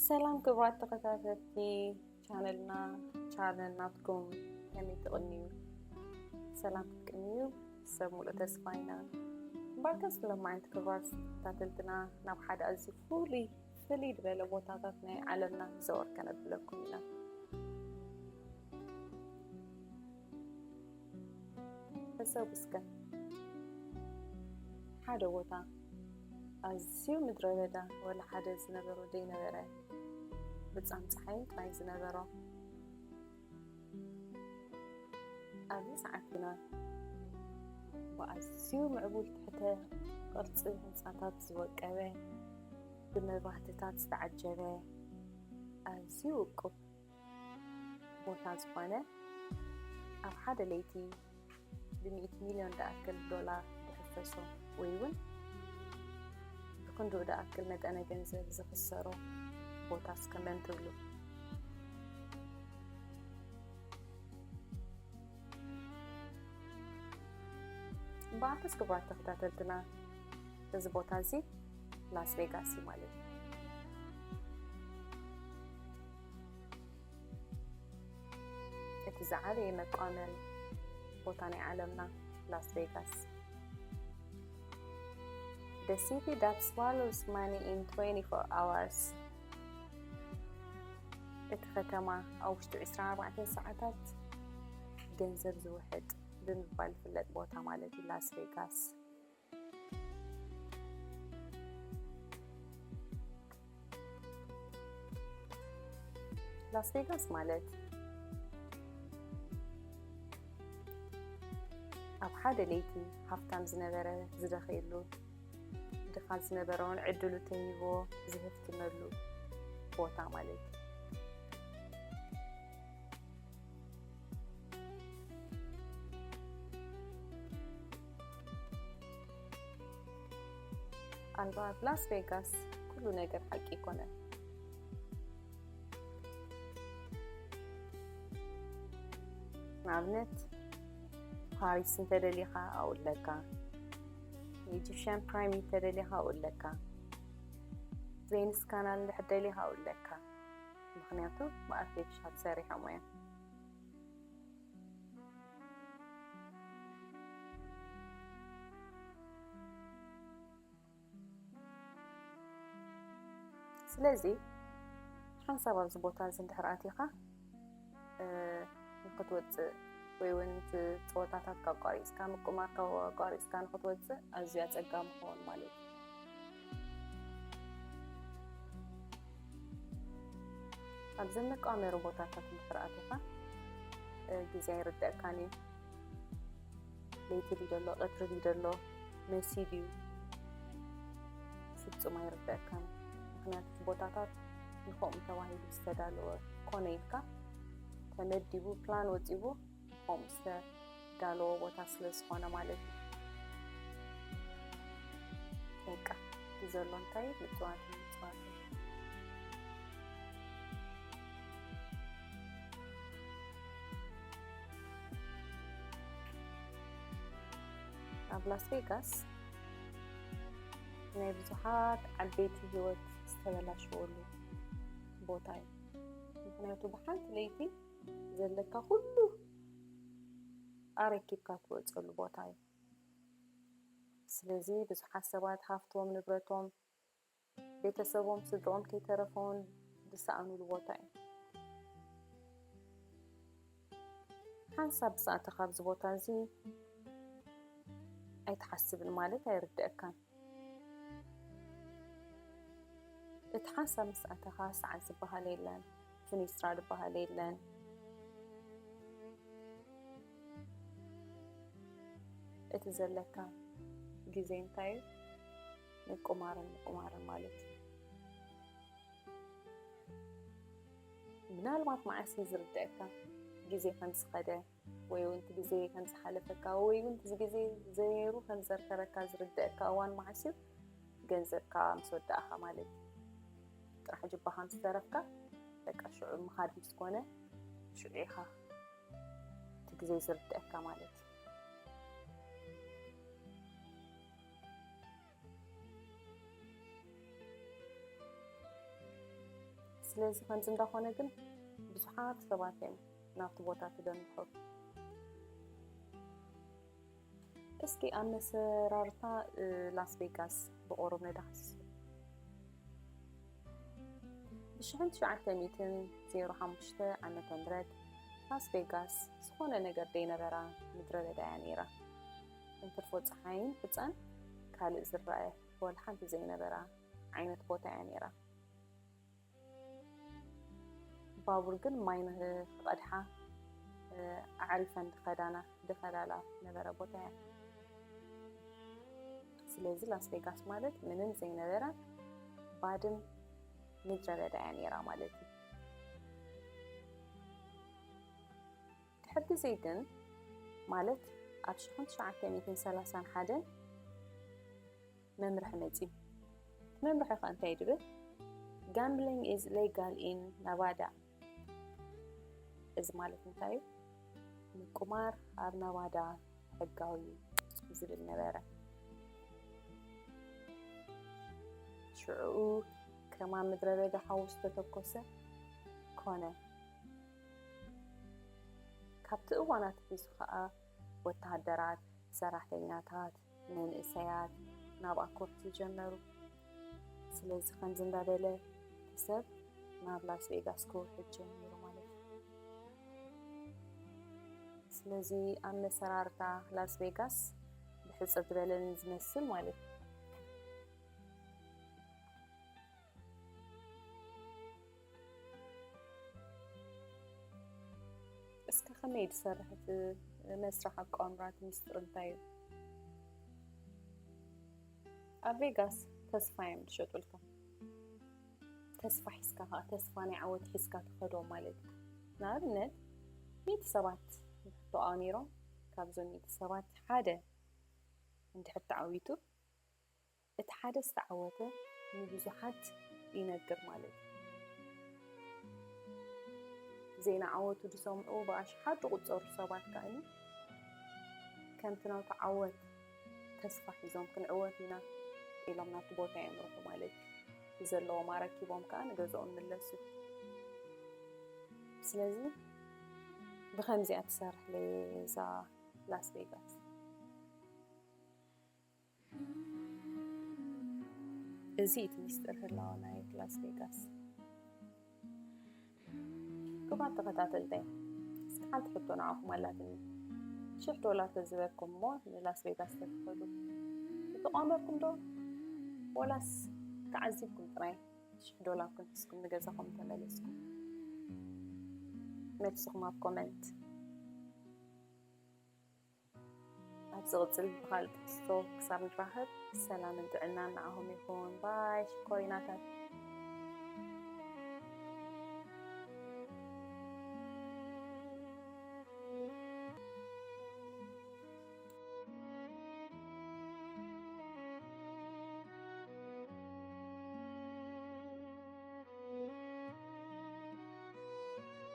ሰላም ክቡራት ተኸታተልቲ ቻነልና፣ ቻነል ናትኩም ከመይ ትቕንዩ? ሰላም ክትቅንዩ ሰብ ሙሉእ ተስፋ ኢና። እምበኣርከስ ሎማዓንቲ ክቡራት ተኸታተልትና ናብ ሓደ ኣዝዩ ፍሉይ፣ ፍልይ ዝበለ ቦታታት ናይ ዓለምና ክዘወር ከነብለኩም ኢና። ሕሰቡ እስከ፣ ሓደ ቦታ ኣዝዩ ምድረ በዳ፣ ወላ ሓደ ዝነበሮ ዘይነበረ፣ ብጻም ጸሓይን ጥራይ ዝነበሮ። ኣብዚ ሰዓት ግና ብኣዝዩ ምዕቡል ትሕተ ቅርጺ ህንጻታት ዝወቀበ፣ ብመብራህትታት ዝተዓጀበ፣ ኣዝዩ ውቁብ ቦታ ዝኾነ፣ ኣብ ሓደ ለይቲ ብሚእቲ ሚልዮን ደኣክል ዶላር ዝሕፈሶ ወይ እውን ብክንድኡ ደኣክል መጠነ ገንዘብ ዝኽሰሮ ቦታስ ከመን ትብሉ? እምበኣርከስ ክቡራት ተኸታተልትና፣ እዚ ቦታ እዚ ላስ ቬጋስ እዩ ማለት እዩ። እቲ ዝዓበየ መቋመሪ ቦታ ናይ ዓለምና ላስ ቬጋስ። The city that swallows money in twenty-four hours። እቲ ከተማ ኣብ ውሽጢ ዕስራን ኣርባዕተን ሰዓታት ገንዘብ ዝውሕጥ ብምባል ዝፍለጥ ቦታ ማለት እዩ ላስ ቬጋስ። ላስ ቬጋስ ማለት ኣብ ሓደ ለይቲ ሃፍታም ዝነበረ ዝደኸየሉ፣ ድኻ ዝነበረ እውን ዕድሉ ተሂብዎ ዝህፍትመሉ ቦታ ማለት እዩ። ኣልባ ኣብ ላስ ቬጋስ ኩሉ ነገር ሓቂ ኣይኮነን። ንኣብነት ፓሪስ እንተደሊኻ ኣብኡ ኣለካ፣ ኢጂፕሽያን ፕራይም እንተደሊኻ ኣብኡ ኣለካ፣ ቬንስ ካናል እንድሕር ደሊኻ ኣብኡ ኣለካ። ምኽንያቱ ብኣርቲፊሻል ሰሪሖም እዮም። ስለዚ ሓንሳብ ኣብዚ ቦታ እዚ እንድሕር ኣቲኻ፣ እ፣ ንክትወፅእ ወይ እውን እቲ ፀወታታትካ ኣቋሪፅካ፣ ምቁማርካ ኣቋሪፅካ ንክትወፅእ ኣዝዩ ኣፀጋሚ ክኸውን ማለት እዩ። ኣብ ዘመቃመሪ ቦታታት እንድሕር ኣቲኻ፣ እ፣ ግዜ ኣይርደኣካን እዩ። ለይቲ ድዩ ዘሎ፣ ቀትሪ ድዩ ዘሎ፣ መሲ ድዩ፣ ፍጹም ኣይርደኣካን። ምኽንያቱ እቲ ቦታታት ንኸምኡ ተባሂሉ ዝተዳለወ ኮነ ኢልካ ተመዲቡ፣ ፕላን ወጺቡ ንኸምኡ ዝተዳለወ ቦታ ስለ ዝኾነ ማለት እዩ። በቃ፣ እቲ ዘሎ እንታይ ምጽዋት እዩ፣ ምጽዋት እዩ። ኣብ ላስ ቬጋስ ናይ ብዙሓት ዓበይቲ ህይወት ዝተበላሸወሉ ቦታ እዩ። ምኽንያቱ ብሓንቲ ለይቲ ዘለካ ኩሉ ኣረኪብካ ትወፀሉ ቦታ እዩ። ስለዚ ብዙሓት ሰባት ሃፍቶም፣ ንብረቶም፣ ቤተሰቦም፣ ስድርኦም ከይተረፈውን ዝሰኣኑሉ ቦታ እዩ። ሓንሳብ ብዝኣተኻ ኣብዚ ቦታ እዚ ኣይትሓስብን ማለት ኣይርደኣካን። እቲ ሓንሳብ ምስ ኣተኻ ሰዓት ዝበሃል የለን፣ ፊኒስትራ ዝበሃል የለን። እቲ ዘለካ ግዜ እንታይ እዩ? ምቁማርን ምቁማርን ማለት እዩ። ምናልባት መዓስ እዩ ዝርደኣካ ግዜ ከም ዝኸደ፣ ወይ እውን እቲ ግዜ ከም ዝሓለፈካ፣ ወይ እውን እቲ ግዜ ዘይሩ ከም ዘርከረካ ዝርደኣካ እዋን መዓስ እዩ? ገንዘብካ ምስ ወዳእኻ ማለት እዩ። ጥራሕ ጅባኻ ምስ ዘረፍካ፣ በቃ ሽዑ ምኻድ ምስ ኮነ፣ ሽዑ ኢኻ እቲ ግዜ ዝርደኣካ ማለት እዩ። ስለዚ ከምዚ እንዳኾነ ግን ብዙሓት ሰባት እዮም ናብቲ ቦታ ትደንሑ። እስኪ ኣብ መሰራርታ ላስ ቬጋስ ብቆሩብ ነዳህስሶ። ብሽሕን ትሽዓተ ሚእትን ዜሮ ሓሙሽተ ዓመተ ምህረት ላስ ቬጋስ ዝኾነ ነገር ዘይነበራ ምድረ በዳ እያ ነይራ። እንትርፎ ፀሓይን ሑፃን ካልእ ዝረኣየ ወላ ሓንቲ ዘይነበራ ዓይነት ቦታ እያ ነይራ። ባቡር ግን ማይ ንክቐድሓ ኣዕሪፈን ድኸዳና ድኸዳላ ነበረ ቦታ እያ። ስለዚ ላስ ቬጋስ ማለት ምንም ዘይነበረ ባድም ምድረ በዳ እያ ነይራ ማለት እዩ። ድሕር ግዜ ግን ማለት ኣብ ሽሕን ትሽዓተ ሚእትን ሰላሳን ሓደን መምርሒ መጺ። እቲ መምርሒ ከ እንታይ ድብል? Gambling is legal in Nevada። እዚ ማለት እንታይ እዩ? ምቁማር ኣብ ናቫዳ ሕጋዊ እዩ ዝብል ነበረ። ሽዑኡ ከማን ምድረ በዳ ሓዊ ዝተተኮሰ ኮነ። ካብቲ እዋናት ሒዙ ከኣ ወተሃደራት፣ ሰራሕተኛታት፣ መንእሰያት ናብ ኣኮርቲ ጀመሩ። ስለዚ ከምዚ እንዳበለ ሰብ ናብ ላስ ቬጋስ ክውሕድ ጀሚሩ ማለት እዩ። ስለዚ ኣብ መሰራርታ ላስ ቬጋስ ብሕጽር ዝበለ ዝመስል ማለት እዩ። እስከ ከመይ ድሰርሕ እቲ መስርሕ ኣቋምራ እቲ ሚስጥር እንታይ እዩ? ኣብ ቬጋስ ተስፋ እዮም ዝሸጡልካ። ተስፋ ሒዝካ ከዓ ተስፋ ናይ ዓወት ሒዝካ ትኸዶ ማለት እዩ። ንኣብነት ሚእቲ ሰባት እንድሕር ተቋሚሮም ካብዞም ሚእቲ ሰባት ሓደ እንድሕር ተዓዊቱ እቲ ሓደ ዝተዓወተ ንብዙሓት ይነግር ማለት እዩ። ዘይነዓወቱ ዝሰምዑ ብኣሽሓት ዝቑጸሩ ሰባት ከኣኒ ከምቲ ናቱ ዓወት ተስፋ ሒዞም ክንዕወት ኢና ኢሎም ናብቲ ቦታ የምርሑ ማለት እዩ። ዘለዎም ኣረኪቦም ከዓ ንገዝኦም ምለሱ። ስለዚ ብኸምዚኣ ትሰርሕ ለዛ ላስ ቬጋስ። እዚ እቲ ሚስጥር ህላወ ናይ ላስ ቬጋስ። ክቡራት ተኸታተልተይ፣ እስኪ ሓንቲ ሕቶ ንዓኹም ኣላትኒ። ሽሕ ዶላር ተዝበኩም እሞ ንላስ ቬጋስ ተትኸዱ፣ ምተቋመርኩም ዶ? ወላስ ተዓዚብኩም ጥራይ ሽሕ ዶላርኩም ሒዝኩም ንገዛኹም ተመለስኩም? መልስኹም ኣብ ኮመንት። ኣብ ዝቕጽል ብኻልእ ትሕዝቶ ክሳብ ንራኸብ፣ ሰላምን ጥዕናን ንዓኹም ይኹን። ባይ ሽኮሪናታት።